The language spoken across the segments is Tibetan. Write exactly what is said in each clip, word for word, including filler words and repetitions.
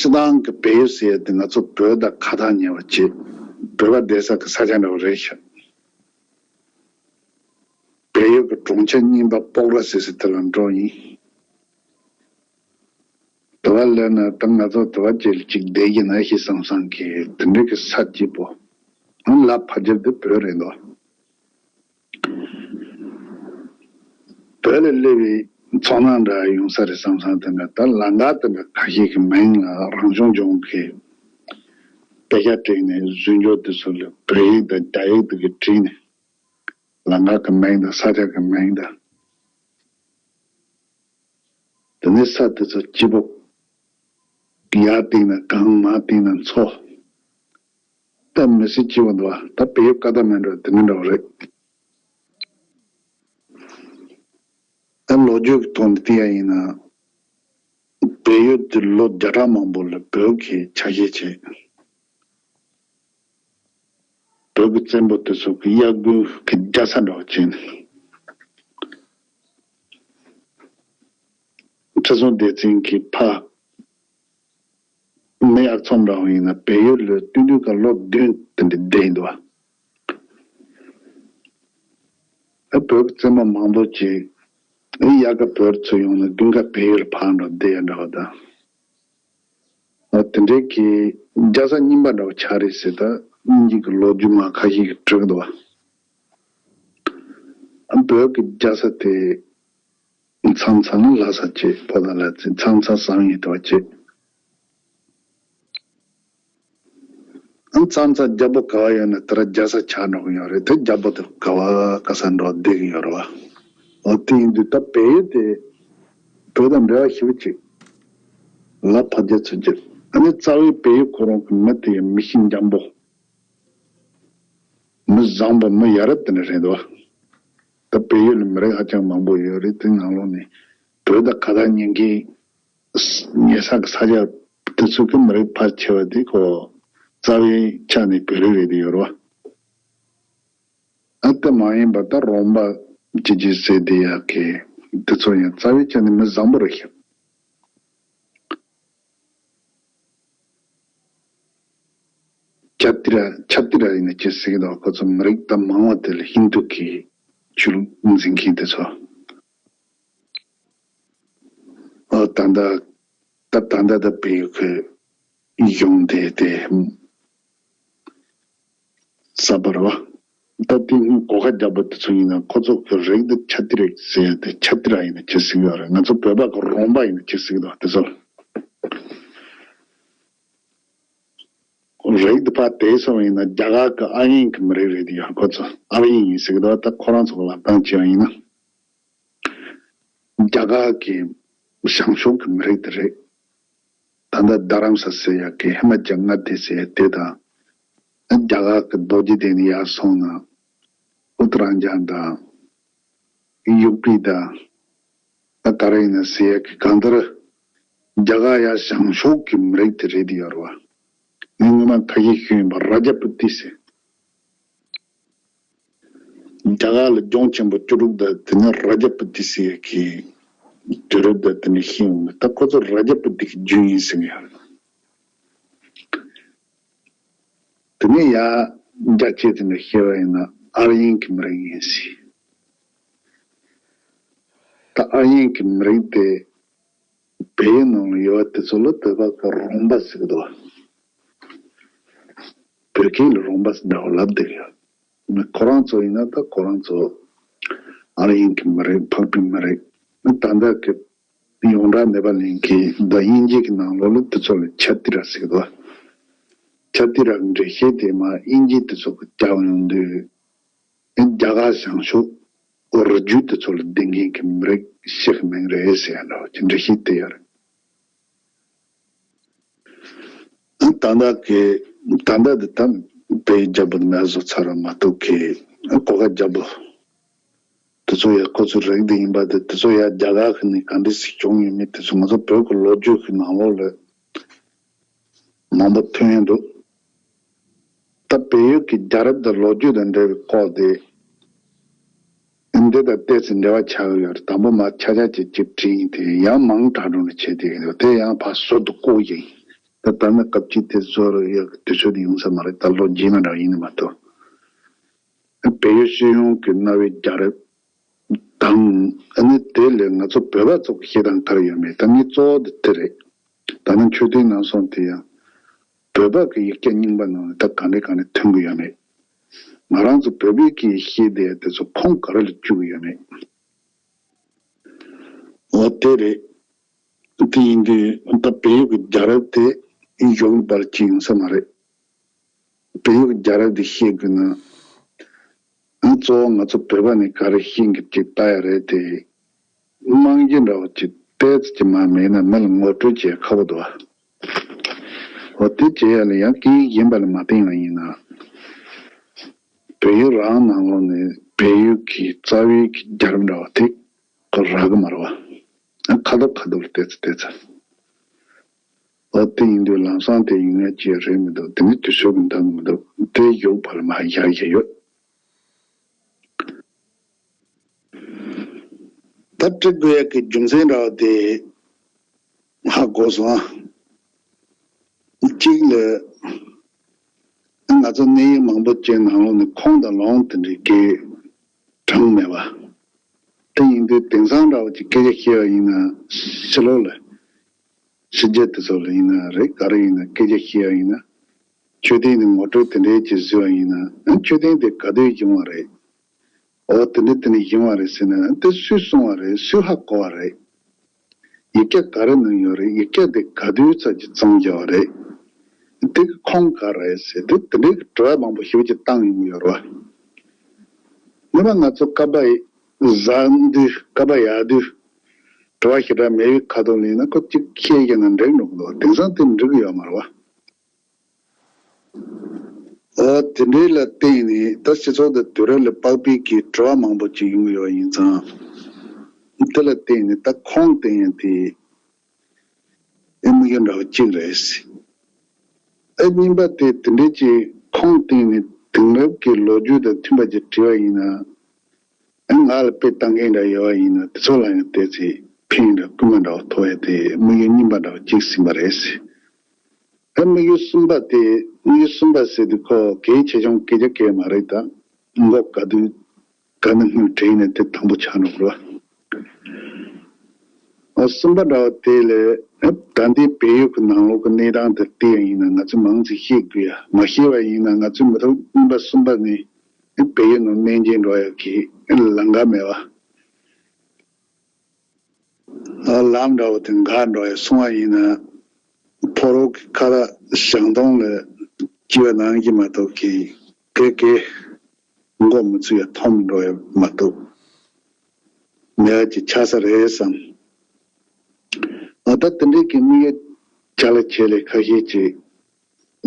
སྤྱིར་བཏང་གི་བལ་ཡུལ་ཟེར་ཡ་དེ་ང་ཚོ་བོད་དང་ཁ་ཐག་ཉེ་བ་བྱས། བོད་པ་བསྡད་ས་གི་ས་ཆ་འདྲ་བོ་རེད་ཤག་བལ་ཡུལ་གྱི་གྲོང་ཁྱེར་རྙིང་པ་སྤོག་ར་ཟེར་ས་དེ་ལ་འགྲོ་ཡིན། དེ་བ་ལས་ན་ད་ང་ཚོ་དེ་བ་ཅིག་ཅིག་བསྡད་ཀྱི་ན་ཤི་བསམ་བསམ་གི་དེ་འདྲ་གི་ས་སྐྱིད་པོ། ཨང་ལ་ཕ་རྒྱལ་དུ་བོད་རེད་འདུག་བོད་ལ་སླེབས་པའི་ཚོར་སྣང་འདྲ་ཡོང་ས་རེད་བསམ་བསམ་དེ་འདྲ། ད་ལམ་ཁ་དེ་འདྲ་ཁ་ཤས་ཀྱི་མིང་ལ་རང་སྐྱོང་ལྗོངས་ཀྱི་དཔེ་ཆ་བྲིས་ནས་བཟོས་འཇོག་དེ་ཚོ་ལ་བོད་ཡིག་དང་རྒྱ་ཡིག་དེ་གི་བྲིས་ནས། ལམ་ཁ་གི་མིང་དང་ས་ཆ་གི་མིང་དང་། དེ་ནས་ས་དེ་ཚོ་སྐྱིད་པོ། ཡར་བཏིང་ན་གངས། མར་བཏིང་ན་མཚོ། ད་མི་སྲིད་སྐྱིད་པོ་འདུག་བ། ད་བལ་ཡུལ་ཀ་ད་མན་འགྲོ་དེ་འདྲ་འདྲ་བོ་རེད། ད་ལོ་རྒྱུས་ཀྱི་ཐོག་ནས་བལྟས་ཡ་ཡིན་ན། བལ་ཡུལ་དེ་ལོ་བརྒྱ་ཕྲག་མང་པོ་ལ་བོད་ཀྱི་ཆ་ཤས་བྱས། བོད་ཀྱི་བཙན་པོ་དེ་ཚོ་གི་གཡག་རྒོད་ཀྱི་རྒྱལ་ས་འདྲ་བོ་བྱས་ནས། ཁྲི་སྲོང་ལྡེ་བཙན་གྱི་ཕ་མི་ཨག་ཚོམ་འདྲ་བོ་ཡིན་ན་བལ་ཡུལ་ལ་སྟོད་ཐུང་ག་ལོ་བདུན་དེ་འདྲ་བསྡད་འདུག་བ། ཨ་བོད་ཀྱི་བཙན་པོ་མང་པོ་ཅིག་ཨ་དབྱར་ཁ་བོད་ཚུར་ཡོང་ན་དགུན་ཁ་བལ་ཡུལ་ཕར་འགྲོ་བསྡད་ཡ་འདྲ་བ་དང་། ཨ་དེ་འདྲའི་གི་རྒྱལ་ས་རྙིང་པ་འདྲ་བོ་ཆགས་རེད་ཟེར། ད་སྙིང་རྗེ་གི་ལོ་རྒྱུས་མ་ཁ་ཤས་ཀྱིས་བྲིས་འདུག་བ། ཨ་བོད་ཀྱི་རྒྱལ་ས་དེ་མཚམས་མཚམས་ལྷ་ས་བྱས། ཕོ་བྲང་ལྷ་རྩེ། མཚམས་མཚམས་བསམ་ཡས་དེ་བ་བྱས། ཨ་མཚམས་མཚམས་རྒྱལ་པོ་ག་བ་ཡོད་ན་དེ་ར་རྒྱལ་ས་ཆགས་འགྲོ་གི་ཡོད་རེད། དེ་རྒྱལ་པོ་དེ་ག་བ་ག་ས་འགྲོ་བསྡད་ཀྱི་ཡོད་རེད་བ། འོ་དེ་ཡིན་དུས་ད་བལ་ཡུལ་དེ་བོད་དང་འབྲེལ་བ་ཞེ་པོ་ཅིག་ལ་ཕར་རྒྱ་ཚུར་རྒྱ། ཨ་ནི་རྩ་བའི་བལ་ཡུལ་ཁོ་རང་གི་མི་དེ་ཡང་མི་གཤིས་འཇམ་པོ། མི་བཟང་པོ། མི་ཡ་རབས་དེ་འདྲ་རེད་འདུག་ད་བལ་ཡུལ་ལ་མི་རིགས་ཧ་ཅང་མང་པོ་ཡོད་རེད། དེ་ནང་ལོགས་ནས་བོད་དང་ཁ་ཐག་ཉེ་མཁན་ཉེ་ས་གི་ས་ཆ་དེ་ཚོ་གི་མི་རིགས་ཕལ་ཆེ་བ་དེ་ཁོ་རྩ་བའི་ཆ་ནས་བོད་རིགས་རེད་དེ་ཡོད་རེད་བ། ཨ་དེ་མ་ཡིན་པ་ད་རོང་པ་ཅི་ཅི་ཟེར་དེ་ཡག་གི་དེ་ཚོ་ཡང་རྩ་བའི་ཆ་ནས་མི་བཟང་པོ་རེད་ཤག་ཆ་ཏི་ར་ཆ་ཏི་ར་ཡིན་ན་ཅི་ཟེར་གི་འདུག་ཁོ་ཚོ་མི་རིགས་ད་མང་བ་དེ་ལ་ཧིན་དུ་གི་ཆོས་ལུགས་འཛིན་མཁན་དེ་ཚོ། ཨ་ད་ལྟ་ད་ད་ལྟ་ད་བལ་ཡུལ་གྱི་གཞུང་དེ་དེ་གསར་པ་རེད་བ། ད་དེ་སྔོན་གོ་ཁ་རྒྱ་པོ་དེ་ཚོ་ཡིན་ན་ཁོ་ཚོ་གི་རིགས་དེ་ཆ་ཏི་ར་ཟེར་ཡ་དེ་ཆ་ཏི་ར་ཡིན་ན་ཅི་ཟེར་གི་ཡོད་རེད། ང་ཚོ་བོད་པ་གི་རོང་པ་ཡིན་ན་ཅི་ཟེར་གི་འདུག་དེ་ཚོ། རིགས་དེ་ཕར་དེད་སོང་བ་ཡིན་ན་རྒྱ་གར་གི་ཨ་རིན་གི་མི་རིགས་རེད་དེ་ཡང་ཁོ་ཚོ་ཨ་རིན་ཡིན་ཟེར་གི་འདུག་ད་ཁོ་རང་ཚོ་གི་ལབ་སྟངས་བྱས་པ་ཡིན་ན། རྒྱ་གར་གི་བྱང་ཕྱོགས་ཀྱི་མི་རིགས་དེ་རེད། ད་ལྟ་རྡ་རམ་ས་ཟེར་ཡག་གི་ཧི་མ་ཅལ་མངའ་སྡེ་ཟེར་ཡག་དེ་དང་། རྒྱ་གར་གྱི་རྡོ་རྗེ་གདན་ནས་ཡར་སོང་ན་ཨུ་ཏ་རན་ཇན་དང་ཡུ་པི་དང་། ད་ག་རེ་ཡིན་ན་ཟེར་ཡག་གི་གང་ལྟར་རྒྱ་གར་ཡར་བྱང་ཕྱོགས་ཀྱི་མི་རིགས་དེ་རེད་དེ་ཡོད་རེད་བ། ངས་སྔོན་མ་ཁ་ཤས་ཞུས་ཡིན་པ་ར་ཇ་པུ་ཏི་ཟེར། རྒྱ་གར་ལ་ལྗོངས་ཆེན་པོ་བཅུ་དྲུག་དང་དེ་ནས་ར་ཇ་པུ་ཏི་ཟེར་གི་དུས་རབས་དང་དེ་ནས་ཤེས་ཡོང་གི། ད་ཁོ་ཚོ་ར་ཇ་པུ་ཏི་གི་རྒྱུད་ཡིན་ཟེར་གི་ཡོད་རེད། དེ་ནས་ཡར་རྒྱ་ཆེ་དེ་ནས་བཤད་པ་ཡིན་ན་ཨར་ཡན་གྱི་མི་རིགས་ཡིན་ཟེར། ད་ཨར་ཡན་གྱི་མི་རིགས་དེ་བལ་ཡུལ་ནང་ལ་ཡོད་པ་དེ་ཚོ་ལ་བོད་པ་གི་རོང་པ་ཟེར་གི་འདུག་བོད་སྐད་ལ་རོང་པ་ཟེར་འདྲ་བོ་ལབ་བསྡད་ཀྱི་ཡོད། ཁོ་རང་ཚོ་ཡིན་ན་ད་ཁོ་རང་ཚོ་ཨར་ཡན་གྱི་མི་རིགས། འཕགས་པའི་མི་རིགས། ད་ལྟ་གི་ཡོངས་གྲགས་ནེ་པ་ལན་གྱི་ད་དབྱིན་ཇི་གི་ནང་ལོགས་ལ་དེ་ཚོ་ལ་ཆ་ཏི་ར་ཟེར་གི་འདུག་ཆ་ཏི་ར་གི་འགྲེལ་བཤད་དེ་མར་དབྱིན་ཇི་དེ་ཚོ་གི་རྒྱབ་ཡོང་དུས། རྒྱ་གར་བྱང་ཕྱོགས་རི་རྒྱུད་དེ་ཚོ་ལ་སྡོད་མཁན་གྱི་མི་རིགས་ཤིག་གི་མིང་རེད་ཟེར་ཡ་འདྲ་བོ་ཅིག་འགྲེལ་བཤད་དེ་ཡོད་རེད། ད་ལྟ་གི་ད་ལྟ་དེ་ད་བལ་ཡུལ་རྒྱལ་པོ་དེ་མར་བཟོ་ཚར་བ་མ་གཏོགས་གི་གོ་ཁ་རྒྱལ་པོ་དེ་ཚོ་ཡང་ཁོ་ཚོའི་རིགས་དེ་ཡིན་པ་དེ། དེ་ཚོ་ཡང་རྒྱ་གར་གི་ནས་ག་འདྲ་ཞིག་བྱུང་ཡོད་མེད་དེ་ཚོ་ང་ཚོ་བོད་ཀྱི་ལོ་རྒྱུས་ཀྱི་ནང་ལོགས་ལ་མང་པོ་ཐོན་ཡོད་འདུག་ད་བལ་ཡུལ་གྱི་རྒྱལ་རབས་དང་ལོ་རྒྱུས་དང་འབྲེལ་བའི་སྐོར་དེ། འདི་དང་ཏོག་ཙམ་འབྲེལ་བ་ཆགས་ཀྱི་ཡོད་རེད། དང་པོ་མར་ཆ་ཆ་ཅིག་ཅིག་བྲིས་ཡིན། དེ་ཡང་མང་དྲགས་འགྲོ་ནས་བྱས་བསྡད་ཀྱི་འདུག་དེ་ཡང་ཕར་ཟུར་དུ་བཀོད་ཡིན། ད་ད་ནི་སྐབས་ཅིག་དེ་བཟོ་རུ་ཡག་གི་དུས་ཚོད་དེ་ཡོང་ས་མ་རེད། ད་ལོ་རྗེས་མ་འདྲ་ཡིན་ནི་མ་གཏོགས། བལ་ཡུལ་སྤྱི་ཡོངས་ཀྱི་གནའ་བོའི་རྒྱལ་རབས་དང་། ཨ་ནི་དེ་ལས་ང་ཚོ་བོད་པ་ཚོ་གི་བཤད་སྟངས་ག་རེ་ཡོད་མེད། ད་ངའི་གཙོ་བོ་དེ་དེ་རེད། ད་ནི་མཆོད་རྟེན་ནང་སོང་དེ་ཡང་བོད་པ་གི་ཡིག་སྐྱེལ་རྙིང་པ་ནང་ནས་ད་ག་འདྲ་ག་འདྲ་ཐོན་གི་ཡོད་མེད། ང་རང་ཚོ་བོད་པའི་གི་ཤེས་ལྡན་དེ་ཚོ་ཁུངས་ག་རེ་ལ་བཅུག་གི་ཡོད་མེད། འོ་དེ་རེད། དེ་ཡིན་དུས་ད་བལ་ཡུལ་གྱི་རྒྱལ་རབས་དེ་ཡོང་བར་ཅི་ཡོང་ས་མ་རེད། བལ་ཡུལ་གྱི་རྒྱལ་རབས་དེ་ཤེས་དགོས་ན། ཨ་གཙོ་བོ་ང་ཚོ་བོད་པ་ནས་ག་རེ་ཤེས་ཀྱི་ཅིག་ལྟ་ཡ་རེད་དེ། རྨང་གཞི་འདྲ་བོ་ཅིག་ཏོག་ཙམ་ཅིག་མ་མེད་ན་མི་ལ་ངོ་སྤྲོད་བྱེད་ཁག་པོ་འདུག་བ། འོ་དེ་བྱེད་ཡ་ལ་ཡང་སྐད་ཡིག་གཞན་པ་ལ་མ་བརྟེན་པ་ཡིན་ན། བལ་ཡུལ་རང་ནང་ལོགས་ནས་བལ་ཡུལ་གྱི་རྩ་བའི་གི་རྒྱལ་རབས་འདྲ་བ་དེ་ཁོ་རག་གི་མ་རེད་བ། ཁ་ཐོར་ཁ་ཐོར་ལ་བལྟས་ཚེ་བལྟས་ཚེ། འོ་དེ་ཡིན་དུས་ལམ་སང་དེ་ཡོང་ཡ་ཅི་ཡང་རེད་མི་འདུག་དེ་ནི་དུས་ཚོད་ཀྱི་འདང་མི་འདུག་དེ་ཡོད་པར་མ་ཡར་བཞག་ཡོད། ད་འབྲི་དགོས་ཡ་གི་རྒྱུ་མཚན་འདྲ་བ་དེ་ཧ་གོ་སོང་ཨ། གཅིག་ལ། ང་ཚོ་གནས་ཡིག་མང་པོ་ཅན་ནང་ལོགས་ནས་ཁུངས་དང་ལུང་དེ་འདྲའི་གི་གྲངས་མེད་པ། དེ་ཡིན་དུས་དེང་སང་འདྲ་བོ་ཅིག་སྐད་ཆ་བཤད་པ་ཡིན་ན་ཕྱི་ལོགས་ལ། ཕྱི་རྒྱལ་དེ་ཚོ་ལ་ཡིན་ན་རེད། ག་རེ་ཡིན་ན་སྐད་ཆ་བཤད་པ་ཡིན་ན། མཆོད་རྟེན་དེ་ངོ་སྤྲོད་དེ་འདྲའི་ཅིག་བཟོས་པ་ཡིན་ན། ཨ་མཆོད་རྟེན་དེ་ག་དུས་བྱུང་བ་རེད། འོ་དེ་འདྲ་དེ་འདྲ་བྱུང་བ་རེད་ཟེར་ན། ཨ་དེ་སུས་གསུངས་པ་རེད། སུས་ཧ་གོ་བ་རེད། ཡིག་ཆ་ག་རེ་ནང་ཡོད་རེད། ཡིག་ཆ་དེ་ག་དུས་ཙམ་གྱི་བརྩམས་བྱས་པ་རེད། དེ་གི་ཁུངས་ག་རེ་རེད་ཟེར་དེ་དེ་འདྲའི་གི་དྲི་བ་མང་པོ་ཞེ་པོ་ཅིག་བཏང་ཡོང་གི་ཡོད་རེད་བ། སྔོན་མ་ང་ཚོ་ཀ་པ་ཟ་དུས་ཀ་པ་ཡག་དུས་དྲི་བ་ཞེ་དྲག་མེད་པའི་ཁ་ཐོག་ལ་ཡིན་ན་ཁོ་གཅིག་བཤད་བཞག་ན་འགྲིག་འགྲོ་གི་འདུག་དེང་སང་དེ་འགྲིག་གི་ཡོད་མ་རེད་བ། འོ་དེ་འདྲའི་ལ་བརྟེན་ནས་ད་སྤྱི་ཚོགས་དང་དུས་རབས་ལ་དཔག་པའི་གི་དྲི་བ་མང་པོ་ཅིག་ཡོང་གི་ཡོད་ཡིན་ཙང་། དེ་ལ་བརྟེན་ནས་ད་ཁུངས་བསྟན་ཡ་དེ་ཨེ་དམིགས་ཡུལ་འདྲ་བོ་གཅིག་རེད། ཨེ་གཉིས་པ་དེ་དེ་འདྲའི་ཅིག་ཁུངས་བསྟན་ནས་དེང་རབས་ཀྱི་ལོ་རྒྱུས་དང་མཐུན་པ་ཅིག་བྲིས་པ་ཡིན་ན། ཨེ་ང་ལ་དཔེ་བལྟ་མཁན་འདྲ་ཡོད་པ་ཡིན་ན་དེ་ཚོ་ལ་ཡང་བལྟས་ཚེ་ཕན་འདྲ་སྐུལ་མ་འདྲ་བ་ཐོབ་ཡ་དེ་དམིགས་ཡུལ་གཉིས་པ་འདྲ་བོ་གཅིག་ཟིན་པ་རེད། ཨ་དམིགས་ཡུལ་གསུམ་པ་དེ། དམིགས་ཡུལ་གསུམ་པ་ཟེར་དུས་ཁོ་གལ་ཆེ་ཆུང་སྐད་ཆ་སྐད་མ་རེད་ད། མགོ་ག་དུས་ག་ནས་སྔོན་དྲན་ནས་དེ་དང་པོ་ཆགས་འགྲོ་དགོས། ཨ་གསུམ་པ་འདྲ་བ་དེ་ལས་ཨ་ད་ལྟའི་བལ་ཡུལ་གྱི་ནང་ལོགས་ཀྱི་གནས་སྟངས་དེ་བལྟས་ཡིན་ན་ང་ཚོས་མང་ཙམ་ཤེས་དགོས་ཡ། མ་ཤེས་པ་ཡིན་ན་ང་ཚོས་མི་ཐུབ། གཉིས་པ་གསུམ་པ་ནི་ཨ་བལ་ཡུལ་ནང་གནས་མཇལ་འགྲོ་ཡ་གི་ཨ་ལམ་ཁ་མེད་པ། ལམ་འདྲ་བོ་དེ་འགག་འགྲོ་ཡ། སོང་བ་ཡིན་ན་ཕོ་རོག་གི་ཁ་ལག་བཞག་སྟངས་ལ་སྐྱིད་པ་ནང་གི་མ་གཏོགས་ཀྱི་གེ་གེ་མགོ་མི་ཚོས་ཡ་མཐོང་མི་འགྲོ་ཡ་མ་གཏོགས་མེད་ཡ་ཅིག་ཆགས་ས་རེད་བསམ། ཨ་ད་དེ་འདྲའི་གི་དམིགས་ཡུལ་ཅ་ལག་ཆེད་ལས་ཁ་ཤས་ཅིག་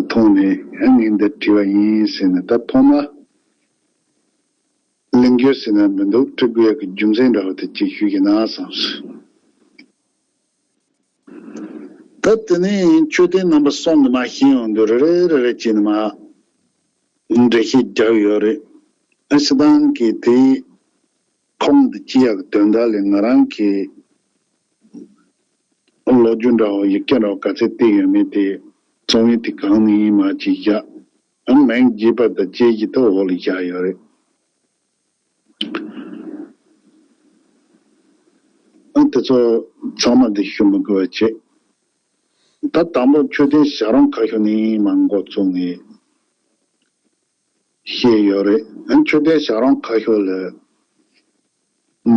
ཐོག་ནས་ཨ་ངས་འདི་བྲིས་པ་ཡིན་ཟེར་ནས། ད་ཐོག་མ་གླེང་རྒྱུ་ཟེར་ན་མི་འདུག་འབྲི་དགོས་ཡག་གི་རྒྱུ་མཚན་འདྲ་བ་དེ་ཅིག་ཞུས་ཀྱི་ན་བསམས། ད་དེ་ནས་མཆོད་རྟེན་རྣམ་པ་གསུམ་དུ་མ་ཤེས་ཡོང་དུས་རེ་རེ་རེ་རེ་བྱས་ནས་མ་འགྲེལ་བཤད་རྒྱག་ཡོད་རེད། ཨ་སྤྱིར་བཏང་གི་དེའི་ཁུངས་དེ་ཅི་ཡག་གི་དོན་དག་ལས་ང་རང་གི་ལོ་རྒྱུས་འདྲ་བོ་ཡིག་ཆ་འདྲ་བོ་ག་ཚད་བལྟས་ཡོད་མེད་དེ་རྩོམ་ཡིག་དེ་གང་ནས་ཡིན་མ་ཅིག་བཞག་ཨ་མིང་རྒྱས་པ་དང་བཅས་ཀྱི་ཐོག་འོག་ལ་བཞག་ཡོད་རེད། ཨ་དེ་ཚོ་ཚང་མ་འདི་ཞུ་མི་དགོས་པ་བྱས། ད་དང་པོ་མཆོད་རྟེན་བྱ་རུང་ཁ་ཤོར་ནས་མར་འགོ་བཙུགས་ནས་བཤད་ཡོད་རེད། ཨ་མཆོད་རྟེན་བྱ་རུང་ཁ་ཤོར་ལ་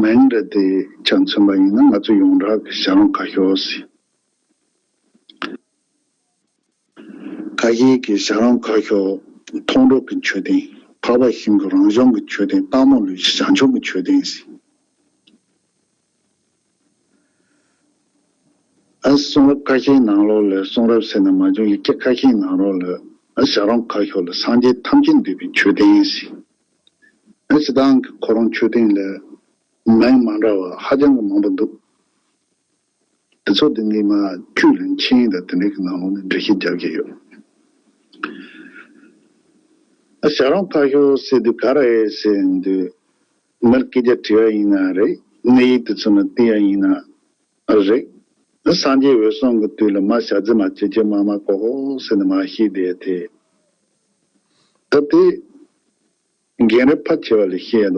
མིང་འདྲ་དེ་ཆ་མཚོན་པ་ཡིན་ན་ང་ཚོ་ཡོངས་གྲགས་ཀྱི་བྱ་རུང་ཁ་ཤོར་ཟེར། ཁ་ཤས་ཀྱིས་བྱ་རུང་ཁ་ཤོར་མཐོང་གྲོལ་གྱི་མཆོད་རྟེན། འཕགས་པ་ཤིང་གི་རང་བྱུང་གི་མཆོད་རྟེན། སྟག་མོ་ལུས་ཀྱི་བྱང་ཆུབ་ཀྱི་མཆོད་རྟེན་ཟེར། ཨ་གསུང་རབ་ཁ་ཤས་ནང་ལོགས་ལ། གསུང་རབ་ཟེར་ན་མ་བྱུང་ཡིག་ཆ་ཁ་ཤས་ནང་ལོགས་ལ། ཨ་བྱ་རུང་ཁ་ཤོར་ལ་སངས་རྒྱས་ཐམས་ཅད་འདུས་པའི་མཆོད་རྟེན་ཟེར། ཨ་སྤྱིར་བཏང་གི་ཁོ་རང་མཆོད་རྟེན་ལ་མིང་མ་འདྲ་བ་ཧ་ཅང་གི་མང་པོ་འདུག་དེ་ཚོ་དེ་ངས་མ་ཁྱོད་ལ་མཆན་དང་དེ་འདྲ་གི་ནང་ལོགས་ནས་འགྲེལ་བཤད་རྒྱག་གི་ཡོད། ཨ་བྱ་རུང་ཁ་ཤོར་ཟེར་དུས་ག་རེ་ཟེར་དུས་མིར་སྐད་ཆ་དྲི་བ་ཡིན་ན་རེད། གནས་ཡིག་དེ་ཚོ་ནས་བལྟས་ཡ་ཡིན་ན་རེད། སངས་རྒྱས་འོད་སྲུང་གི་དུས་ལ་མ་ཞལ་རྫུན་མ་ཅི་ཅི་མ་མ་གོ་གོ་ཟེར་ནས་མ་བཤད་དེ་དེ། ད་དེ་རྒན་རབས་ཕལ་ཆེ་བ་ལ་བཤད་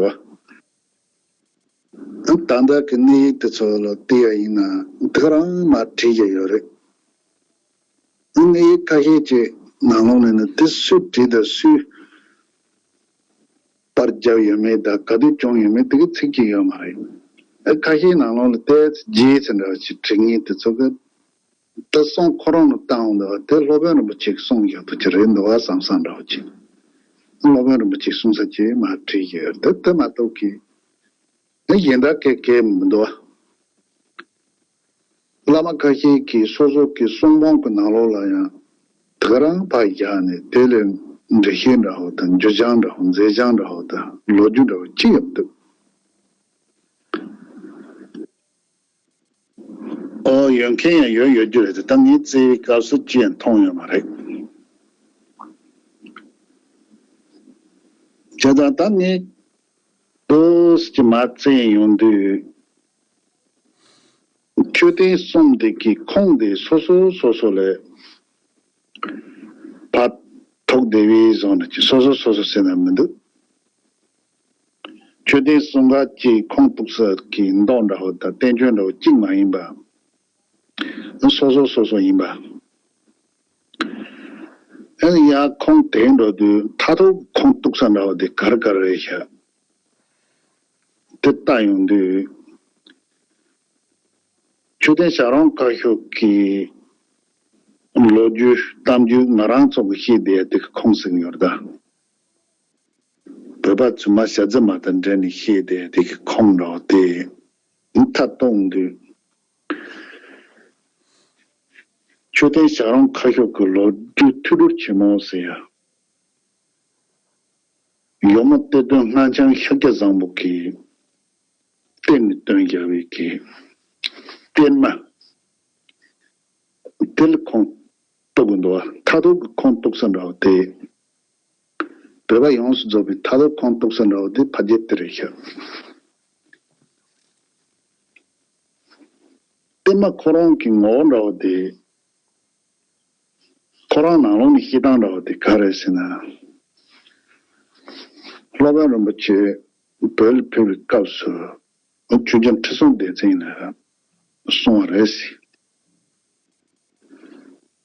འདུག་ད་ལྟ་གི་གནས་ཡིག་དེ་ཚོ་ལ་བལྟས་ཡ་ཡིན་ན་དེ་ག་རང་མ་བྲིས་ཀྱི་ཡོད་རེད། གནས་ཡིག་ཁ་ཤས་ཅིག་ནང་ལོགས་ནས་ནི་དེ་སུས་བྲིས་དང་སུས་པར་བརྒྱབ་ཡོད་མེད་དང་ག་དུས་བྱུང་ཡོད་མེད་དེ་གི་ཚིག་ཅིག་ཡོད་མ་རེད། ཨ་ཁ་ཤས་ནང་ལོགས་ལ་ཏོག་ཙམ་རྗེས་ཚེ་འདྲ་བ་ཅིག་བྲིས་མཁན་དེ་ཚོ་གི་ད་གསུང་ཁོ་རང་ལ་བཏང་འོང་འདུག་བ། དེ་སློབ་དཔོན་རིན་པོ་ཆེ་གི་གསུང་ཡག་པོ་ཅིག་རེད་འདུག་བ་བསམ་བསམ་འདྲ་བོ་ཅིག་སློབ་དཔོན་རིན་པོ་ཆེ་གསུང་ས་ཅིག་མ་བྲིས་ཡོད་དེ་དེ་མ་གཏོགས་ཀྱི་ཨ་གཞན་དག་གས་གས་མི་འདུག་བ། བླ་མ་ཁ་ཤས་ཀྱིས་སོ་སོ་གི་གསུང་འབུམ་གྱི་ནང་ལོགས་ལ་ཡང་དེ་ག་རང་ཕར་བཞག་ནས་དེ་ལས་འགྲེལ་བཤད་འདྲ་བོ་དང་འགྱུར་བྱང་འདྲ་བོ་མཛད་བྱང་འདྲ་བོ་དང་ལོ་རྒྱུས་འདྲ་བོ་ཅི་ཡང་མི་འདུག་ཨོ་ཡོད་མཁན་ཡང་ཡོད་ཡོད་རྒྱུ་རེད་དེ་ད་ངས་བཙལ་བའི་སྐབས་སུ་ཅི་ཡང་མཐོང་ཡོད་མ་རེད། བྱས་ཙང་ད་ངས་ཏོག་ཙམ་མ་བཙལ་ཡོང་དུས། མཆོད་རྟེན་གསུམ་དེ་གི་ཁུངས་དེ་སོ་སོ་སོ་སོ་ལས་ཕར་ཐུག་བསྡད་པའི་བཟོ་འདྲ་ཅིག་སོ་སོ་སོ་སོ་ཟེར་ན་མི་འདུག་མཆོད་རྟེན་གསུམ་ཀ་གཅིག་ཁུངས་གཏུགས་ས་གི་མདོ་འདྲ་བོ་དང་བསྟན་བཅོས་འདྲ་བོ་གཅིག་མ་ཡིན་པ། སོ་སོ་སོ་སོ་ཡིན་པ། ཨ་ནི་ཡང་ཁུངས་དེ་འགྲོ་དུས་མཐར་ཐུག་ཁུངས་གཏུགས་ས་འདྲ་བོ་དེ་ག་རེ་ག་རེ་རེད་ཤག་དེ་ལྟ་ཡོང་དུས། མཆོད་རྟེན་བྱ་རུང་བཀའ་ཤོག་གི་ལོ་རྒྱུས་གཏམ་རྒྱུད་ང་རང་ཚོ་གི་ཤེས་བསྡད་དེ་གི་ཁུངས་ཟིན་ཡོད་ད། བོད་པ་ཚོས་མ་ཞལ་རྫུན་མ་དང་འབྲེལ་ནས་ཤེས་བསྡད་དེ་གི་ཁུངས་འདྲ་བ་དེ་མཐའ་གཏོང་དུས། མཆོད་རྟེན་བྱ་རུང་བཀའ་ཤོག་གི་ལོ་རྒྱུས་མཐུད་སྦྱོར་ཆེན་མོ་ཟེར་ཡ། ཡོལ་མོ་གཏེར་སྟོན་སྔགས་འཆང་ཤཱཀྱ་བཟང་པོ་གིས་གཏེར་ནས་བཏོན་བཞག་པའི་གི་གཏེར་མ་དེ་ལ་ཁུངས་གཏུགས་དགོས་འདུག་བ། མཐར་ཐུག་གི་ཁུངས་གཏུགས་ས་འདྲ་བ་དེ། བོད་པ་ཡོངས་སུ་རྫོགས་པའི་མཐར་ཐུག་ཁུངས་གཏུགས་ས་འདྲ་བ་དེ་ཕལ་ཆེར་དེ་རེད་ཤག་གཏེར་མ་ཁོ་རང་གི་ངོ་བོ་འདྲ་བ་དེ། ཁོ་རང་ནང་ལོགས་ནས་བཤད་སྟངས་འདྲ་བ་དེ་ག་རེད་ཟེར་ན། སློབ་དཔོན་རིན་པོ་ཆེ་བོད་ལ་ཕེབས་པའི་སྐབས་སུ་ཆོས་རྒྱལ་ཁྲི་སྲོང་ལྡེ་བཙན་ལ་གསུངས་པ་རེད་ཟེར།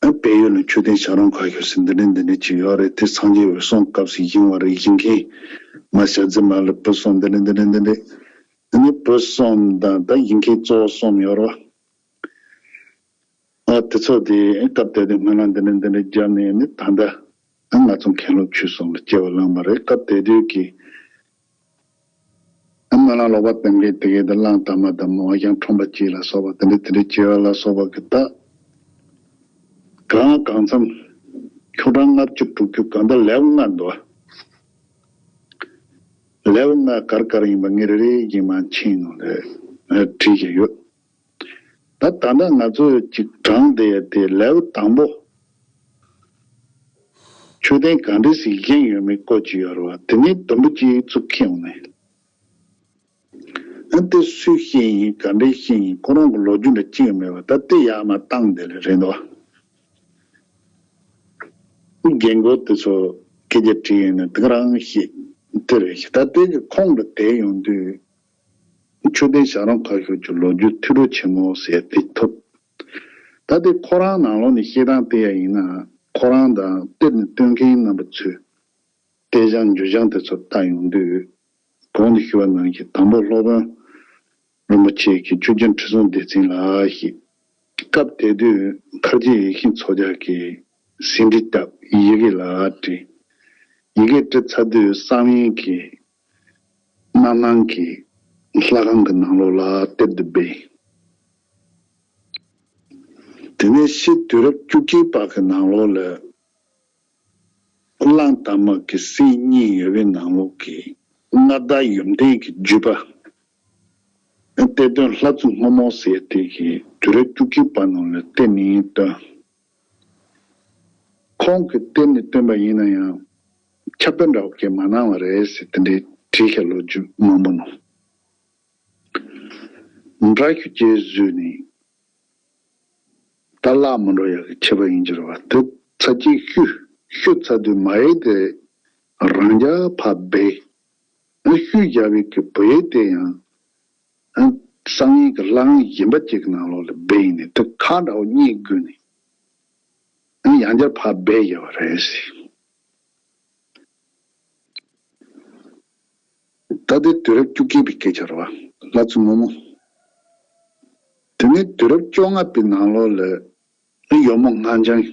ཨ་བལ་ཡུལ་ལ་མཆོད་རྟེན་བྱ་རུང་བཀའ་ཤོག་ཟེར་འདི་འདྲ་འདི་འདྲ་ཅིག་ཡོད་རེད། དེ་སངས་རྒྱས་འོད་སྲུང་སྐབས་སུ་བཞེངས་པ་རེད། བཞེངས་མཁན་མ་ཞལ་རྫུན་མ་ལ་བུ་གསུམ་འདི་འདྲ་འདི་འདྲ་འདི་འདྲ། ཨ་ནི་བུ་གསུམ་དང་ད་བཞེངས་མཁན་གཙོ་བོ་གསུམ་ཡོད་རེད་བ། ཨ་དེ་ཚོ་དེ་སྐབས་དེ་དུས་སྨོན་ལམ་འདི་འདྲ་འདི་འདྲ་བརྒྱབ་ནས་ནི་ད་ལྟ་ང་ཚོ་མཁན་སློབ་ཆོས་གསུམ་ལ་སྐྱེ་བ་བླངས་པ་རེད། སྐབས་དེ་དུས་ཀྱི་སྨོན་ལམ་ལོག་པ་དེ་འདྲའི་དེ་གའི་དེ་གླང་དར་མ་དང་མོ་ཨ་ཞང་ཁྲོམ་པ་སྐྱིད་ལ་སོགས་པ་དེ་འདྲ་དེ་འདྲ་བྱེད་པ་ལ་སོགས་པ་གི་ད་གང་གང་འཚམ་ཁྱོ་གྲངས་ལྔ་བཅུ་དྲུག་ཅུ་གང་ལྟར་ལེའུ་ལྔ་འདུག་ལེའུ་ལྔ་གར་གར་ཡིན་པ་ངས་རེ་རེ་བཞིན་མར་ཕྱིན་ནང་ལ་བྲིས་བཞག་ཡོད། ད་ད་ལྟ་ང་ཚོས་ཅིག་དྲངས་བསྡད་ཡ་དེ་ལེའུ་དང་པོ། མཆོད་རྟེན་ག་འདྲ་ཞིག་བཞེངས་ཡོད་མེད་སྐོར་ཅིག་ཡོད་རེད་བ། དེ་ནས་དུམ་བུ་གཅིག་ཚུར་ཁྱེར་ཡོང་ནས། ཨ་དེ་སུས་བཞེངས་ཡིན་ག་འདྲས་བཞེངས་ཡིན་ཁོ་རང་གི་ལོ་རྒྱུས་འདྲ་ཅི་ཡང་མེད་པ་ད་དེ་ཡར་མར་བཏང་བསྡད་ལེ་རེད་འདུག་རྒན་རྒོན་དེ་ཚོ་སྐད་ཆ་དྲིས་ཡོང་ན་དེ་ག་རང་ཤེས་དེ་རེད་ཤག་ད་དེ་གི་ཁོངས་ལ་བསྡད་ཡོང་དུས། མཆོད་རྟེན་བྱ་རུང་བཀའ་ཤོག་གི་ལོ་རྒྱུས་མཐུད་སྦྱོར་ཆེན་མོ་ཟེར་དེ་ཐོབ། ད་དེ་ཁོ་རང་ནང་ལོགས་ནས་བཤད་སྟངས་བལྟས་ཡ་ཡིན་ན་ཁོ་རང་དང་གཏེར་ནས་བཏོན་མཁན་རྣམ་པ་ཚོས་གཏེར་བྱང་འགྱུར་བྱང་དེ་ཚོ་བལྟ་ཡོང་དུས་གོང་དུ་ཞུས་པ་ནང་བཞིན་དང་པོ་སློབ་དཔོན་རིན་པོ་ཆེ་གིས་ཆོས་རྒྱལ་ཁྲི་སྲོང་ལྡེ་བཙན་ལ་ཞེས་སྐབས་དེ་དུས་མཁར་རྗེ་ཡེ་ཤེས་མཚོ་རྒྱལ་གྱིས་ཟིན་བྲིས་བཏབ་ཡི་གེ་ལ་བྲིས། ཡི་གེ་བྲིས་ཚར་དུས་བསམ་ཡས་ཀྱི་རྣམ་སྣང་གིས་ལྷ་ཁང་གི་ནང་ལོགས་ལ་གཏེར་དུ་སྦས། དེ་ནས་ཕྱི་དུས་རབས་བཅུ་གཅིག་པ་གི་ནང་ལོགས་ལ་གླང་དར་མ་གི་སྲས་གཉིས་ཡོད་པའི་ནང་ལོགས་ཀྱི་མངའ་བདག་ཡོན་ཏན་གྱི་བརྒྱུད་པ་གཏེར་སྟོན་ལྷ་བཙུན་སྔོན་མོ་ཟེར་དེ་གིས་དུས་རབས་བཅུ་གཅིག་པ་ནང་ལ་གཏེར་ནས་བཏོན། ཁོང་གིས་གཏེར་ནས་བཏོན་པ་ཡིན་ན་ཡང་ཁྱབ་སྤེལ་འདྲ་བོ་གས་མ་གནང་བ་རེད་ཟེར་དེ་འདྲའི་བྲིས་ཤག་ལོ་རྒྱུས་མང་པོ་ནང་། འདྲ་ཤུ་རྗེས་བཟོས་ནས་ ད་བརླག་མི་འགྲོ་ཡག་གི་ཁྱད་པར་ཡིན་གྱི་རེད་བ། དེ་ཚ་གྱི་ཤུ་ཤུ་ཚ་དུས་མ་ཡིག་དེ་རང་རྐྱ་ཕར་སྦས། ཨ་ཤུ་རྒྱབ་པའི་གི་བུ་ཡིག་དེ་ཡང་ཨ་གསང་བའི་གི་ལྷ་ཁང་གཞན་པ་ཅིག་གི་ནང་ལོགས་ལ་སྦས་ཡིན་ནས་དེ་ཁ་འདྲ་བོ་གཉིས་བགོས་ནས་ཨ་ཡང་བསྐྱར་ཕར་སྦས་ཡོད་པ་རེད་ཟེར། ད་ལྟའི་དུས་རབས་བཅུ་གཅིག་པའི་སྐད་ཆ་རེད་བ། ལྷ་བཙུན་མོ་མོ། དེ་ནས་དུས་རབས་བཅོ་ལྔ་པའི་ནང་ལོགས་ལ་ཡོལ་མོ་སྔགས་འཆང་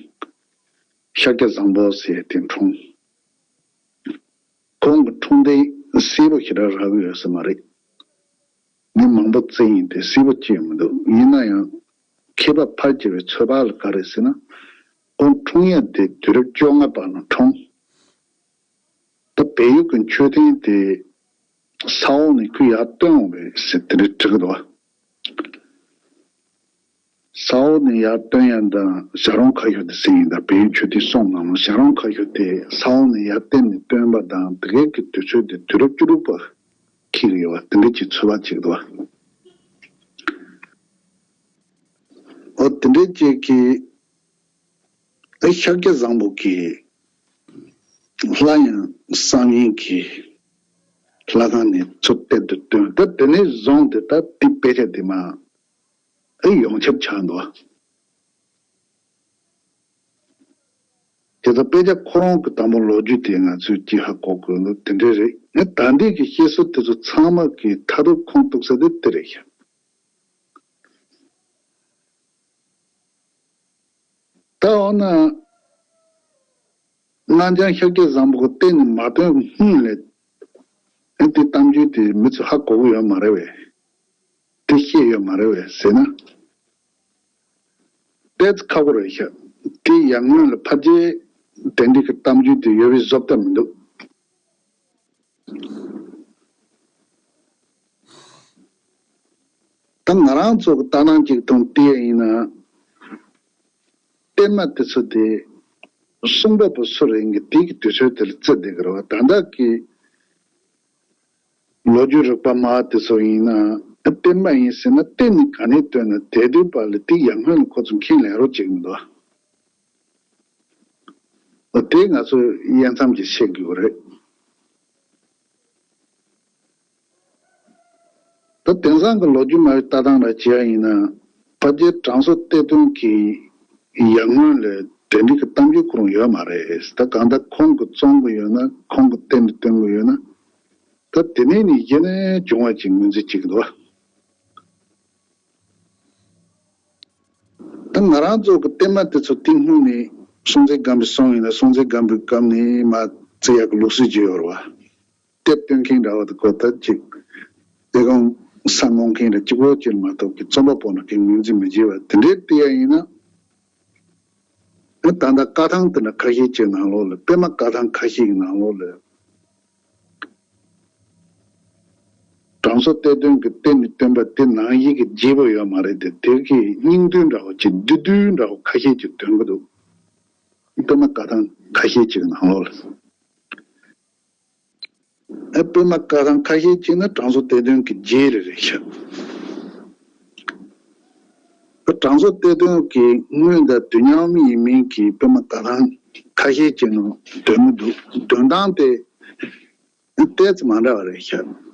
ཤཱཀྱ་བཟང་པོ་ཟེར་དེ་འཁྲུངས། ཁོང་གི་འཁྲུངས་གདན་སེར་པོ་ཞེ་དྲག་རག་གི་ཡོད་ས་མ་རེད། ངས་མང་པོ་བཙལ་ཡིན་ཏེ་སེར་པོ་ཅི་ཡང་མི་འདུག། ཡིན་ན་ཡང་མཁས་པ་ཕལ་ཆེ་བའི་ཚོད་དཔག་ལ་ག་རེ་ཟེར་ན། ཁོང་འཁྲུངས་ཡ་དེ་དུས་རབས་བཅོ་ལྔ་པ་ན་འཁྲུངས། ད་བལ་ཡུལ་གྱི་མཆོད་རྟེན་དེ་ས་འོག་ནས་ཁོས་ཡར་བཏོན་འོང་བས་ཟེར་དེ་འདྲ་བྲིས་ཀྱི་འདུག་བ། ས་འོག་ནས་ཡར་བཏོན་ཡ་དང་བྱ་རུང་ཁ་ཤོར་དེ་ཟེར་ཡིན་ད། བལ་ཡུལ་མཆོད་རྟེན་གསུམ་ནང་ལ་བྱ་རུང་ཁ་ཤོར་དེ་ས་འོག་ནས་ཡར་བཏོན་ནས་བཏོན་པ་དང་དེ་གའི་གི་དུས་ཚོད་དེ་དུས་རབས་བཅུ་དྲུག་པ་འཁེལ་གི་ཡོད་བ། དེ་འདྲ་ཅིག་ཚོད་དཔག་བྱེད་ཀྱི་འདུག་བ། འོ་དེ་འདྲའི་ཅིག་གི་ཨ་ཤཱཀྱ་བཟང་པོ་གིས་སླར་ཡང་བསམ་ཡས་ཀྱི་ལྷ་ཁང་ནས་ཚུར་གཏེར་དུ་བཏོན། ད་དེ་ནས་བཟུང་སྟེ་ད་དེ་དཔེ་ཆ་དེ་མ་ཨ་ཡོངས་ཁྱབ་ཆགས་འདུག། དེ་ཚོ་དཔེ་ཆ་ཁོ་རང་གི་དང་པོ་ལོ་རྒྱུས་དེ་ང་ཚོས་ཅིག་ཧ་གོ་དགོས་འདུག། དེ་འདྲ་རེད། ཨ་ད་ལྟའི་གི་བཤད་སྲོལ་དེ་ཚོ་ཚང་མ་གི་མཐར་ཐུག་ཁུངས་གཏུགས་ས་དེ་དེ་རེད་ཤག། ད་འོ་ན་སྔགས་འཆང་ཤཱཀྱ་བཟང་པོ་གི་གཏེར་ནས་མ་བཏོན་སྔོན་ལས་ཨ་དེ་གཏམ་རྒྱུད་དེ་མི་ཚོ་ཧ་གོ་གི་ཡོད་མ་རེད་བས། དེ་ཤེས་ཡོད་མ་རེད་བས་ཟེར་ན། ཏོག་ཙམ་ཁག་པོ་རེད་ཤག། དེ་ཡར་སྔོན་ལ་ཕལ་ཆེར་དེ་འདྲའི་གི་གཏམ་རྒྱུད་དེ་ཡོད་པའི་བཟོ་ལྟ་མི་འདུག། ད་ང་རང་ཚོ་གི་ལྟ་སྟངས་ཅིག་མཐོང་བལྟས་ཡིན་ན། གཏེར་མ་དེ་ཚོ་དེ་གསུང་པ་པོ་སུ་རེད་ཀྱི་དེ་གི་དུས་ཚོད་དེ་ལ་བརྩི་བསྡད་ཀྱི་རེད་བ། ད་ལྟ་གི་ལོ་རྒྱུས་རིག་པ་མ་དེ་ཚོ་ཡིན་ན་གཏེར་མ་ཡིན་ཟེར་ན་གཏེར་ནས་ག་ནས་བཏོན་ན་དེ་དུས་པ་ལ་དེ་ཡར་སྔོན་ལ་ཁོ་ཚོ་མཁྱེན་ལེན་རོགས་བྱེད་ཀྱི་མི་འདུག་བ། འོ་དེ་ང་ཚོས་དབྱེ་མཚམས་ཀྱིས་ཤེས་དགོས་པ་རེད། ད་དེང་སང་གི་ལོ་རྒྱུས་མ་བའི་ལྟ་སྟངས་ལ་བྱས་ཡིན་ན་ཕལ་ཆེར་དྲང་སྲོང་གཏེར་སྟོན་གྱི་ཡར་སྔོན་ལ་དེ་འདྲའི་གི་གཏམ་རྒྱུད་ཁོ་རང་ཡོད་མ་རེད། ད་གང་ལྟར་ཁོང་གིས་བཙོང་གི་ཡོད་ན་ཁོང་གིས་གཏེར་ནས་བཏོན་གི་ཡོད་ན། ད་དེ་ནས་ནི་གཞི་ནས་བྱུང་བ་ཅིག་ངོས་འཛིན་བྱེད་ཀྱི་འདུག་བ། ད་ང་རང་ཚོ་གི་གཏེར་མ་དེ་ཚོ་དེ་སྔོན་ནས་སྲོང་བཙན་སྒམ་པོའི་སྲོང་ཡིན་ན་སྲོང་བཙན་སྒམ་པོའི་སྐབས་ནས་མར་བརྩི་ཡག་གི་ལུགས་སྲོལ་ཅིག་ཡོད་རེད་བ། གཏེར་སྟོན་མཁན་འདྲ་བ་དེ་ཁོ་ད་ཅིག་ལས་ཁུངས་ས་ངོ་མཁན་འདྲ་གཅིག་པོ་ཅིག་མ་གཏོགས་ཀྱི་རྩོམ་པ་པོ་ནང་གི་ངོས་འཛིན་མི་བྱེད་པ་དེ་འདྲའི་བལྟས་ཡ་ཡིན་ན། ད་ལྟ་བཀའ་ཐང་དེ་འདྲ་ཁ་ཤས་ཅིག་ནང་ལོགས་ལ་པད་མ་བཀའ་ཐང་ཁ་ཤས་ཀྱི་ནང་ལོགས་ལ། དྲང་སྲོང་གཏེར་སྟོན་གྱི་གཏེར་ནས་བཏོན་པ་དེ་ནང་བཞིན་གྱི་བརྗེ་པོ་ཡོད་མ་རེད་དེ། དེ་གི་སྙིང་བསྡུས་འདྲ་བོ་ཅིག་བསྡུས་བསྡུས་འདྲ་བོ་ཁ་ཤས་ཅིག་འདོན་གྱི་འདུག། པད་མ་བཀའ་ཐང་ཁ་ཤས་ཅིག་ནང་ལོགས་ལ། ཨ་པད་མ་བཀའ་ཐང་ཁ་ཤས་ཅིག་ནི་དྲང་སྲོང་གཏེར་སྟོན་གྱི་རྗེས་ལ་རེད་ཤག། དྲང་སྲོང་གཏེར་སྟོན་གྱི་སྔོན་དང་དུས་མཉམ་ཡིན་མིན་གྱི་པད་མ་བཀའ་ཐང་ཁ་ཤས་ཅིག་ནང་འདོན་གྱི་འདུག། འདོན་སྟངས་དེ། ཏོག་ཙམ་མ་འདྲ་བ་རེད་ཤག།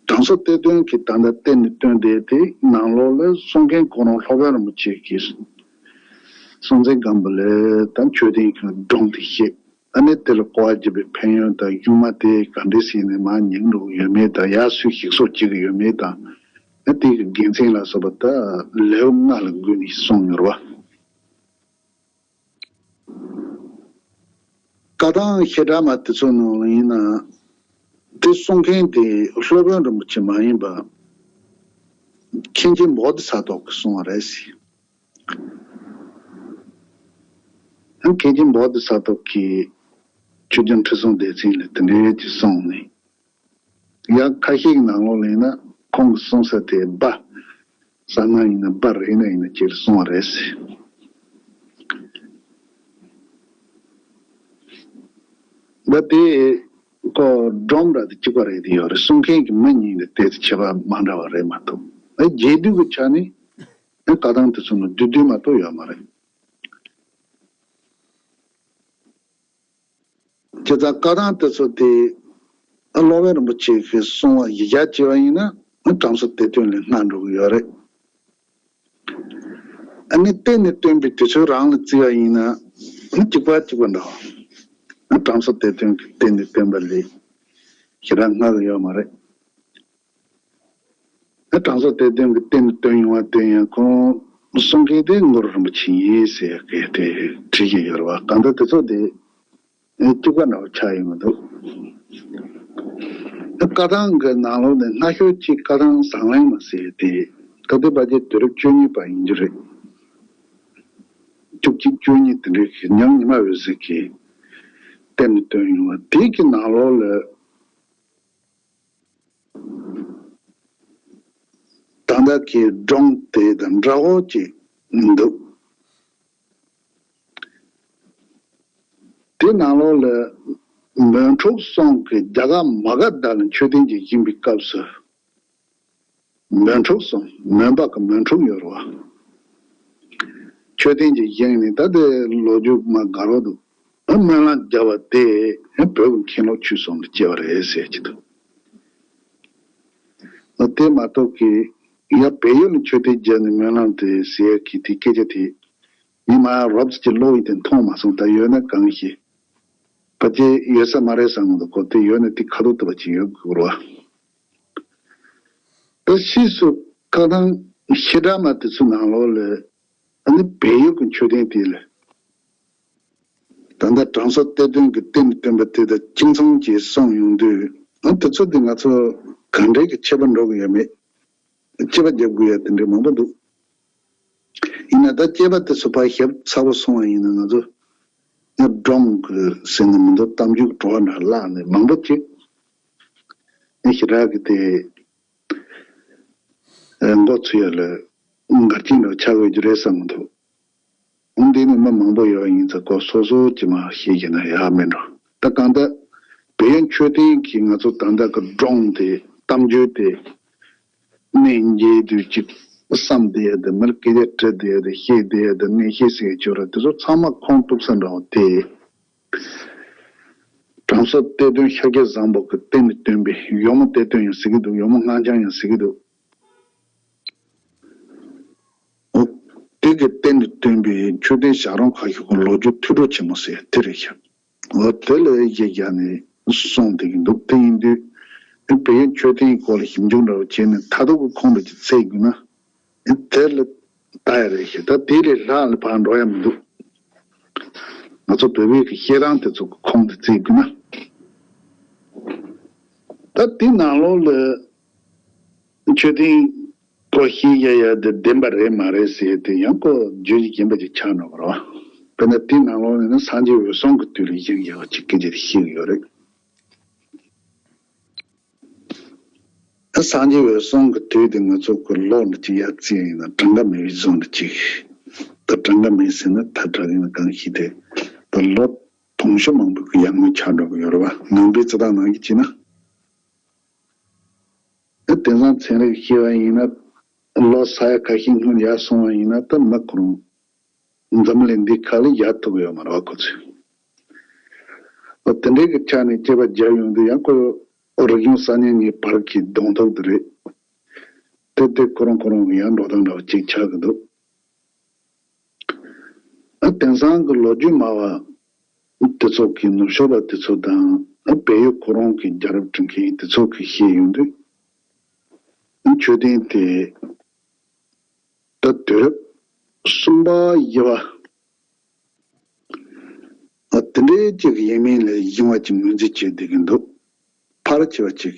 དྲང་སྲོང་གཏེར་སྟོན་གྱིས་ད་ལྟ་གཏེར་ནས་བཏོན་བསྡད་དེ་ནང་ལོགས་ལ་གསུང་མཁན་ཁོ་རང་སློབ་དཔོན་རིན་པོ་ཆེ་གིས་སྲོང་བཙན་སྒམ་པོ་ལ་ད་མཆོད་རྟེན་གྱི་སྒྲུང་དེ་བཤད། ཨ་ནི་དེ་ལ་གོ་བ་བརྒྱབ་པའི་ཕན་ཡོན་དང་གཞུག་མ་དེ་ག་འདྲས་བྱས་ནས་མར་ཉམས་འགྲོ་གི་ཡོད་མེད་དང་ཡར་སུས་ཞིག་གསོ་བྱེད་ཀྱི་ཡོད་མེད་དང་། ཨ་དེ་གི་དགེ་མཚན་ལ་སོགས་པ་ད་ལེའུ་ལྔ་ལ་བགོས་ནས་གསུངས་ཡོད་རེད་བ། བཀའ་ཐང་བཤད་གྲྭ་མ་དེ་ཚོ་ནང་ལ་ཡིན་ན། དེ་གསུང་མཁན་དེ་སློབ་དཔོན་རིན་པོ་ཆེ་མ་ཡིན་པ། མཁན་ཆེན་བོ་དྷི་ས་ཏྭ་གིས་གསུངས་པ་རེད་ཟེར། མཁན་ཆེན་བོ་དྷི་ས་ཏྭ་གིས་ཆོས་རྒྱལ་ཁྲི་སྲོང་ལྡེ་བཙན་ལ་དེ་འདྲའི་ཅིག་གསུངས་ནས། ཡང་ཁ་ཤས་ཀྱི་ནང་ལོགས་ལ་ཡིན་ན་ཁོང་གི་གསུང་ས་དེ་སྦ། གསང་སྔགས་ཡིན་ན་སྦ་རེད་ན་ཡིན་ན་ཅིག་གསུངས་པ་རེད་ཟེར། འདི་དེ་ཁོ་སྒྲུང་འདྲ་དེ་གཅིག་པ་རེད་དེ་ཡོད་རེད། གསུང་མཁན་གྱི་མི་གཉིས་ལ་དེ་ཚོ་ཁྱད་པར་མ་འདྲ་བ་རེད་མ་གཏོགས། ཨ་རྒྱས་བསྡུས་ཀྱི་ཆ་ནས་ ཨེ་བཀའ་ཐང་དེ་ཚོ་ནང་བསྡུས་བསྡུས་མ་གཏོགས་ཡོད་མ་རེད། བྱས་ཙང་བཀའ་ཐང་དེ་ཚོ་དེ་ཨ་སློབ་དཔོན་རིན་པོ་ཆེ་གིས་གསུངས་པ་ཡིག་བརྒྱ་བྱས་པ་ཡིན་ན་ཨ་དྲང་སྲོང་གཏེར་སྟོན་ལས་སྔ་འགྲོ་གི་ཡོད་རེད། ཨ་ནི་གཏེར་ནས་བཏོན་པའི་དུས་ཚོད་རང་ལ་བརྩིས་པ་ཡིན་ན་ཨ་གཅིག་པ་གཅིག་པ་འདྲ་བ། ཨ་དྲང་སྲོང་གཏེར་སྟོན་གྱིས་གཏེར་ནས་བཏོན་པ་ལས་ཞེ་དྲག་སྔ་གི་ཡོད་མ་རེད། ཨ་དྲང་སྲོང་གཏེར་སྟོན་གྱིས་གཏེར་ནས་བཏོན་ཡོང་བ་དེ་ཡང་ཁོང་གསུང་མཁན་དེ་གུ་རུ་རིན་པོ་ཆེ་ཡིན་ཟེར་གི་དེ་བྲིས་ཀྱི་ཡོད་རེད་བ། གང་ལྟར་དེ་ཚོ་དེ་གཅིག་པ་འདྲ་བོ་ཆགས་ཡོང་གི་འདུག་བཀའ་ཐང་གི་ནང་ལོགས་ནས་སྔ་ཤོས་གཅིག་བཀའ་ཐང་བཟང་གླིང་མ་ཟེར་དེ་སྐབས་དེ་བར་དུས་དུས་རབས་བཅུ་གཉིས་པ་ཡིན་རྒྱུ་རེད། བཅུ་གཅིག་བཅུ་གཉིས་དེ་འདྲའི་གི་ཉང་ཉི་མ་འོད་ཟེར་གྱིས་གཏེར་ནས་བཏོན་ཡོང་བ་དེ་གི་ནང་ལོགས་ལ། ད་ལྟ་གི་སྒྲུང་དེ་དང་འདྲ་བོ་ཅིག་འདུག་དེ་ནང་ལོགས་ལ་མོན་ཕྲུག་གསུམ་གྱིས་རྒྱ་གར་མ་ག་དྷ་ལ་མཆོད་རྟེན་ཅིག་བཞེངས་པའི་སྐབས་སུ། མོན་ཕྲུག་གསུམ། མོན་པ་གི་མོན་ཕྲུག་ཡོད་རེད་བ། མཆོད་རྟེན་ཅིག་བཞེངས་ནས་ད་དེ་ལོ་རྒྱུས་མ་དགའ་རོགས་འདུག་ཨ་སྨོན་ལམ་བརྒྱབ་པ་དེ་བོད་ཀྱི་མཁན་སློབ་ཆོས་གསུམ་ལ་སྐྱེ་བ་རེད་ཟེར་གྱི་འདུག་ཨ་དེ་མ་གཏོགས་ཀྱི་ཡ་བལ་ཡུལ་ལ་མཆོད་རྟེན་བརྒྱབ་ནས་སྨོན་ལམ་དེ་ཟེར་གྱི་དེ་སྐད་ཆ་དེ་ངས་མ་རོབ་ཙམ་གྱི་ཀློག་ཡིན་དེ་མཐོང་མ་སོང་། ད་ཡོད་ན་གང་ཤེས། ཕལ་ཆེར་ཡོད་ས་མ་རེད་བསམ་གྱི་འདུག་གོ། དེ་ཡོད་ན་དེ་ཁ་ཐུག་ལྟ་བུ་ཅིག་ཡོད་དགོས་རེད་བ། ད་ཕྱིས་སུ་བཀའ་ཐང་བཤད་གྲྭ་མ་དེ་ཚོའི་ནང་ལོགས་ལ་ཨ་ནི་བལ་ཡུལ་གྱི་མཆོད་རྟེན་དེ་ལ་ད་ལྟ་དྲང་སྲོང་གཏེར་སྟོན་གྱིས་གཏེར་ནས་བཏོན་པ་དེ་དང་གཅིག་མཚུངས་ཀྱིས་གསུངས་ཡོང་དུས། ཨ་དེ་ཚོ་དེ་ང་ཚོ་ག་འདྲའི་གི་ཆད་པ་འགྲོ་གི་ཡོད་མེད། དཔྱད་པ་རྒྱབ་དགོས་ཡ་དེ་འདྲའི་མང་པོ་འདུག་ཡིན་ན་ད་དཔྱད་པ་དེ་ཚོ་ཕར་ཞིབ་ཚགས་པོ་སོང་བ་ཡིན་ན་ང་ཚོ་ཡང་སྒྲུང་གི་ཟེར་ན་མི་འདུག་གཏམ་རྒྱུད་ཀྱི་བྲོ་བ་འདྲ་བརླག་ནས་མང་པོ་ཅིག་ཨེ་ཞེ་དྲག་གི་དེ་མགོ་ཚོས་ཡ་ལ་འགལ་རྐྱེན་འདྲ་ཆགས་ཡོད་རྒྱུ་རེད་བསམ་གྱི་འདུག་འོན་ཏེ་ནི་མི་མང་པོ་ཡོད་ཡིན་ཙང་ཁོ་སོ་སོ་ཅི་མ་ཤེས་ཀྱི་ན་ཡག་མེད་འགྲོ། ད་གང་ལྟར་བལ་ཡུལ་མཆོད་རྟེན་གྱི་ང་ཚོ་ད་ལྟ་གི་སྒྲུང་དེ་གཏམ་རྒྱུད་དེ་གནས་མཇལ་དུས་ཅིག་བསམ་བསྡད་ཡ་དེ་མི་ལ་སྐད་ཆ་དྲི་བསྡད་ཡ་དེ་བཤད་བསྡད་ཡ་དེ་གནས་བཤད་ཟེར་གྱི་ཡོད་ར། དེ་ཚོ་ཚང་མ་ཁུངས་གཏུགས་ས་འདྲ་བོ་དེ། དྲང་སྲོང་གཏེར་སྟོན་ཤཱཀྱ་བཟང་པོ་གི་གཏེར་ནས་བཏོན་པའི་ཡོལ་མོ་གཏེར་སྟོན་ཡང་ཟེར་གྱི་འདུག་ཡོལ་མོ་སྔགས་འཆང་ཡང་ཟེར་གྱི་འདུག་འོ། དེ་གི་སྟེང་དུ་བཏོན་པའི་མཆོད་རྟེན་བྱ་རུང་ཁ་ཤོར་གྱི་ལོ་རྒྱུས་ཐོས་གྲོལ་ཆེན་མོ་ཟེར་དེ་རེད་ཤག་འོ་དེ་ལ་གཞི་བཞག་ནས་གསུངས་བསྡད་ཀྱི་འདུག་དེ་ཡིན་དུས་བལ་ཡུལ་མཆོད་རྟེན་སྐོར་ལ་ཞིབ་འཇུག་འདྲ་བོ་བྱས་ནས་མཐར་ཐུག་གི་ཁུངས་འདྲ་ཅིག་བཙལ་དགོས་ན་དེ་ལ་ལྟ་ཡ་རེད་ཤག་ད་དེ་ལས་ལྷག་ལ་ཕར་འགྲོ་ཡ་མི་འདུག་ང་ཚོ་བོད་པའི་གི་བཤད་སྟངས་དེ་ཚོ་གི་ཁུངས་དེ་བཙལ་དགོས་ན། ད་དེ་ནང་ལོགས་ལ། མཆོད་རྟེན་སྐོར་ཤེས་ཡ་ཡ་དེ་བདེན་པ་རེད་མ་རེད་ཟེར་དེ་ཡང་ཁོ་བརྗོད་གཞི་རྒན་པ་ཅིག་ཆགས་འགྲོ་གི་རེད་བ། དཔེར་ན་དེ་ནང་ལོགས་ནས་ན་སངས་རྒྱས་འོད་སྲུང་གི་དུས་ལ་བཞེངས་ཡོད་ཅིག་སྐད་ཆ་དེ་བཤད་གི་ཡོད་རེད། ད་སངས་རྒྱས་འོད་སྲུང་གི་དུས་དེ་ང་ཚོ་ཁོ་ལོག་འདྲ་ཅིག་ཡར་བརྩིས་ཡིན་ན་གྲངས་ཀ་མེད་པའི་བཟོ་འདྲ་ཅིག་ད་གྲངས་ཀ་མེད་ཟེར་ན་ཐལ་དྲགས་ཡིན་ན་གང་ཤེས་ཏེ། ད་ལོ་དུང་ཕྱུར་མང་པོ་གི་ཡར་སྔོན་ཆགས་འགྲོ་གི་ཡོད་རེད་བ། ནང་པའི་རྩི་སྟངས་ནང་བཞིན་བྱས་ན། དེང་སང་ཚན་རིག་ཤེས་པ་ཡིན་ན་ལོ་ས་ཡ་ཁ་ཤས་སྔོན་ཡར་སོང་བ་ཡིན་ན་ད་མི་ཁོ་རང་འཛམ་གླིང་འདི་ཁ་ལ་ཡར་ཐུག་ཡོད་མ་རེད་བ་ཁོ་ཚོས། ཨོ་དེ་འདྲའི་གི་ཆ་ནས་དཔྱད་པ་རྒྱག་ཡོང་དུས་ཡང་ཁོ་རིག་གཞུང་གསར་རྙིང་གཉིས་བར་གྱི་གདོང་ཐུག་དེ་རེད། དེ་དེ་ཁོ་རང་ཁོ་རང་གི་ཡང་འགྲོ་སྟངས་འདྲ་བ་ཅིག་ཆགས་ཀྱི་འདུག་ཨ་དེང་སང་གི་ལོ་རྒྱུས་སྨྲ་བ་དེ་ཚོ་གི་ནུབ་ཕྱོགས་པ་དེ་ཚོ་དང་ཨ་བལ་ཡུལ་ཁོ་རང་གི་རྒྱལ་རབས་འབྲི་མཁན་དེ་ཚོ་གི་བཤད་ཡོང་དུས་མཆོད་རྟེན་དེ་ད་དུས་རབས་གསུམ་པ་བཞི་པ་ཨ་དེ་འདྲའི་ཅིག་ཡིན་མིན་ལ་གཞུང་བ་ཅིག་ངོས་འཛིན་བྱེད་བསྡད་ཀྱི་འདུག་ཕལ་ཆེ་བ་ཅིག་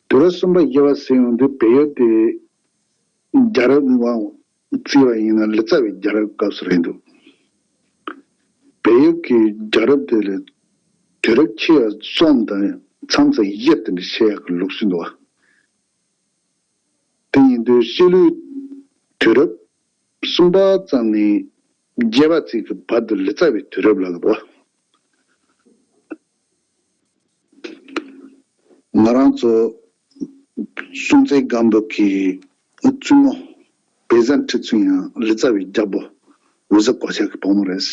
དུས་རབས་གསུམ་པ་བཞི་པ་ཟེར་ཡོང་དུས་བལ་ཡུལ་དེ་རྒྱལ་རབས་ནི་བ་བརྩིས་པ་ཡིན་ན་ལི་ཙཱ་བའི་རྒྱལ་རབས་སྐབས་སུ་རེད་འདུག་བལ་ཡུལ་གྱི་རྒྱལ་རབས་དེ་ལས་དུས་རབས་ཆེ་བ་གསུམ་དང་མཚམས་མཚམས་བཞི་དེ་འདྲ་བཤད་ཡག་གི་ལུགས་སྲོལ་འདུག་བ། དེ་ཡིན་དུས་སྤྱི་ལོའི་དུས་རབས་གསུམ་པ་ཙམ་ནས་བརྒྱད་པ་ཚིག་གི་བར་དུ་ལི་ཙཱ་བའི་དུས་རབས་ལབ་ཀྱི་འདུག་ང་རང་ཚོ་ སྲོང་བཙན་སྒམ་པོ་གི་བཙུན་མོ་བེ་ཟན་ཁྲི་བཙུན་ཡང་ལི་ཙཱ་བའི་རྒྱལ་པོ་འོད་ཟེར་གོ་ཆ་གི་བུ་མོ་རེད།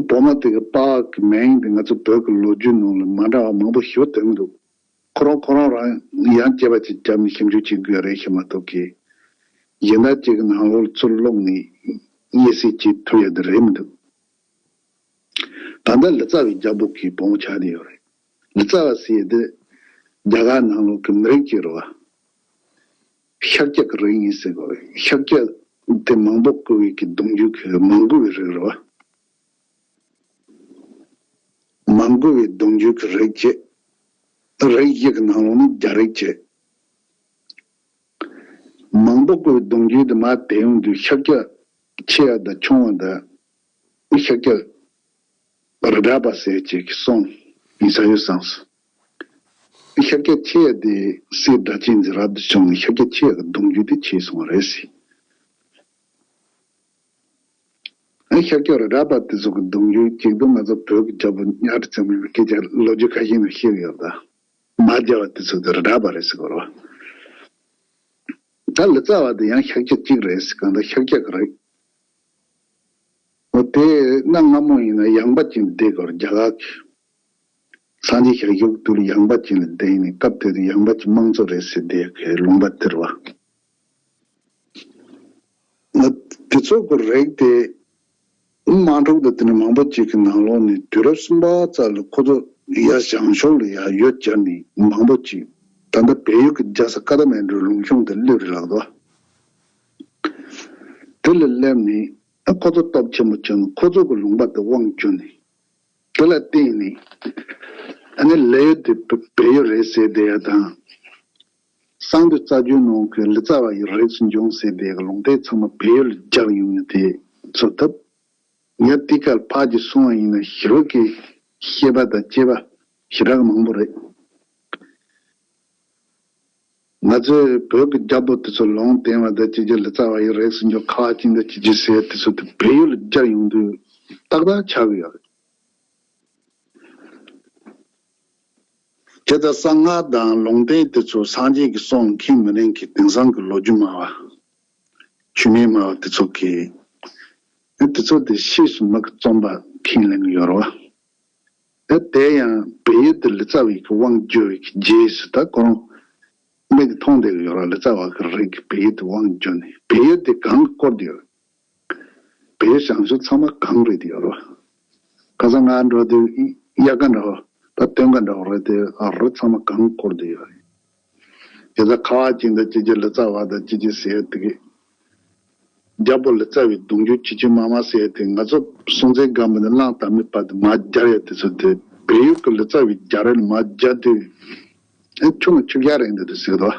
བུ་མོ་དེ་གི་པཱ་གི་མིང་དེ་ང་ཚོ་བོད་ཀྱི་ལོ་རྒྱུས་ནང་ལ་མ་འདྲ་བ་མང་པོ་ཞིག་ཐོན་གི་འདུག་ཁོ་རང་ཁོ་རང་རང་ཡང་སྐྱེས་པ་ཅིག་བརྒྱབ་ནས་ཞིབ་འཇུག་བྱེད་དགོས་རེད་ཤེས་མ་གཏོགས་ཀྱི། གཞན་དག་ཅིག་གི་ནང་ལོགས་ཚུར་ཀློག་ནས་མངོན་གསལ་བྱེད་ཐུབ་ཡ་དེ་རེད་མི་འདུག་ད་ལྟ་ལི་ཙཱ་བའི་རྒྱལ་པོ་གི་བུ་མོ་ཆགས་བསྡད་ཡོད་རེད། ལི་ཙཱ་བ་ཟེར་ཡ་དེ་རྒྱ་གར་ནང་ལོགས་ཀྱི་མི་རིགས་ཅིག་རེད་བ། ཤཱཀྱ་གི་རིགས་ཡིན་ཟེར་གོ། ཤཱཀྱ་དེ་མང་པོ་བཀུར་བའི་གི་གདུང་རྒྱུད་ཀྱི་མང་བཀུར་བའི་རིགས་རེད་བ། མང་བཀུར་བའི་གདུང་རྒྱུད་ཀྱི་རིགས་བྱས། རིགས་བཞི་གི་ནང་ལོགས་ནས་རྒྱལ་རིགས་བྱས། མང་པོ་བཀུར་བའི་གདུང་རྒྱུད་དེ་མར་དེད་ཡོང་དུས་ཤཱཀྱ་ཆེ་བ་དང་ཆུང་བ་དང་། ཤཱཀྱ་རི་བྲག་པ་ཟེར་ཅིག་གི་སོང་ཡིན་ས་ཡོད་བསམས། ཤཱཀྱ་ཆེ་བ་དེ་སྲས་སྒྲ་གཅན་འཛིན་རབ་ཏུ་བྱུང་ནས་ཤཱཀྱ་ཆེ་བ་གི་གདུང་རྒྱུད་དེ་ཆད་སོང་བ་རེད་ཟེར། ཨ་ཤཱཀྱ་རི་བྲག་པ་དེ་ཚོ་གི་གདུང་རྒྱུད་གཅིག་ཏུ་ང་ཚོ་བོད་ཀྱི་རྒྱལ་པོ་གཉའ་ཁྲི་བཙན་པོའི་སྐད་ཆ་ལོ་རྒྱུས་ཁ་ཤས་ནང་བཤད་ཡོད་ད། མ་རྒྱལ་བ་དེ་ཚོ་དེ་རི་བྲག་པ་རེད་ཟེར་གོ་རོ། ད་ལི་ཙཱ་བ་དེ་ཡང་ཤཱཀྱ་གཅིག་རེད་ཟེར་གང་ལྟར་ཤཱཀྱ་གི་རེད། འོ་དེ་གནའ་སྔ་མོ་ཡིན་ན་ཡངས་པ་ཅན་བསྡད་དགོས་རྒྱ་གར་གྱི། སངས་རྒྱས་ཞལ་བཞུགས་དུས་ལ་ཡངས་པ་ཅན་ལ་བསྡད་ཡིན་ནས་སྐབས་དེ་དུས་ཡངས་པ་ཅན་དམངས་གཙོ་རེད་ཟེར་བསྡད་མཁན་ལུང་པ་དེ་རེད་བ། ང་དེ་ཚོ་གི་རིགས་དེ་དམངས་ཁྲོད་དུ་དེ་ནས་མང་པོ་ཅིག་གི་ནང་ལོགས་ནས་དུས་རབས་གསུམ་པ་རྩ་ལ་ཁོ་ཚོ་ཡར་བྱང་ཕྱོགས་ལ་ཡར་ཡུལ་གྱར་ནས་མང་པོ་ཅིག་ད་ལྟ་བལ་ཡུལ་གྱི་རྒྱལ་ས་ཀ་ཐ་མན་གྲུའི་ལུང་གཤོང་དུ་སླེབས་རེད་ལགས་དོ། དེ་ལ་སླེབས་ནས་ཁོ་ཚོ་སྟོབས་ཆེན་པོ་བྱུང་ནས་ཁོ་ཚོ་གི་ལུང་པ་དེ་དབང་བསྒྱུར་ནས། དེ་ལ་བརྟེན་ནས་ཨ་ནི་ལི་ཡུལ་དེ་བལ་ཡུལ་རེད་ཟེར་བསྡད་ཡ་དང་། གསང་འདུས་རྩ་རྒྱུད་ནང་གི་ལི་ཙཱ་བ་ཡི་རིགས་སུ་འབྱུང་ཟེར་བསྡད་ཡ་གི་ལུང་བསྟན་ཚང་མ་བལ་ཡུལ་ལ་རྒྱབ་ཡོང་ཡ་དེ་ཚོ་སྟབས། ངས་དེ་གར་ཕར་གྱི་སོང་བ་ཡིན་ན་ཞི་བ་གི་ཤེས་པ་དང་དཔྱད་པ་ཞེ་དྲག་མང་པོ་རེད། ང་ཚོས་བོད་ཀྱི་རྒྱལ་པོ་དེ་ཚོ་ལུང་བསྟན་པ་དང་ཅི་བྱ་ལི་ཙཱ་བ་ཡི་རིགས་སུ་འབྱུང་ཁ་བ་ཅན་དང་ཅི་བྱ་ཟེར་དེ་ཚོ་དེ་བལ་ཡུལ་ལ་རྒྱབ་ཡོང་དུས་ཏག་ཏག་ཆགས་ཀྱི་ཡོད་རེད། དེ་ལྟར་གསང་སྔགས་དང་ལུང་བསྟན་དེ་ཚོ་སངས་རྒྱས་ཀྱི་གསུང་མཁྱེན་མི་ལེན་གྱི་དེང་སང་གི་ལོ་རྒྱུས་སྨྲ་བ། ཆོས་མིན་སྨྲ་བ་དེ་ཚོ་གིས། དེ་ཚོ་དེ་ཕྱིས་སུ་མི་གི་རྩོམ་པ་མཁན་ལེན་གི་ཡོད་རེད་བ། དེ་ཡང་བལ་ཡུལ་དུ་ལི་ཙཱ་བའི་གི་དབང་བསྒྱུར་བའི་གི་རྗེས་སུ་ད་ཁོ་རང་མིག་གིས་མཐོང་བསྡད་གི་ཡོད་རེད། ལི་ཙཱ་བ་གི་རིགས་ཀྱི་བལ་ཡུལ་དུ་དབང་བསྒྱུར་ནས་བལ་ཡུལ་དེ་གང་གི་སྐོར་དུ་ཡོད། བལ་ཡུལ་བྱང་ཕྱོགས་ཚང་མ་གངས་རེད་དེ་ཡོད་རེད། ཁ་སང་ང་འགྲོ་དུས་དབྱར་ཁ་འདྲ་བོ་ད་སྟོན་ཁ་འདྲ་བོ་རེད་དེ་རི་ཚང་མ་གངས་བསྐོར་དུ་ཡོད་རེད། དེ་ཚོ་ཁ་བ་ཅན་དང་ཅི་བྱ་ལི་ཙཱ་བ་དང་ཅི་བྱ་ཟེར་དེ་གི། རྒྱལ་པོ་ལི་ཙཱ་བའི་གདུང་རྒྱུད་ཅི་བྱ་མ་མ་ཟེར་དེ་ང་ཚོ་སྲོང་བཙན་སྒམ་པོ་ནས་གླང་དར་མའི་བར་དུ་མར་རྒྱབ་ཡ་དེ་ཚོ་དེ་བལ་ཡུལ་གི་ལི་ཙཱ་བའི་རྒྱལ་རབས་ལ་མར་རྒྱབ་དུས་ཨེ་ཆུང་ངུ་ཆུ་བཞག་རེད་འདུག་དེ་ཟེར་གི་འདུག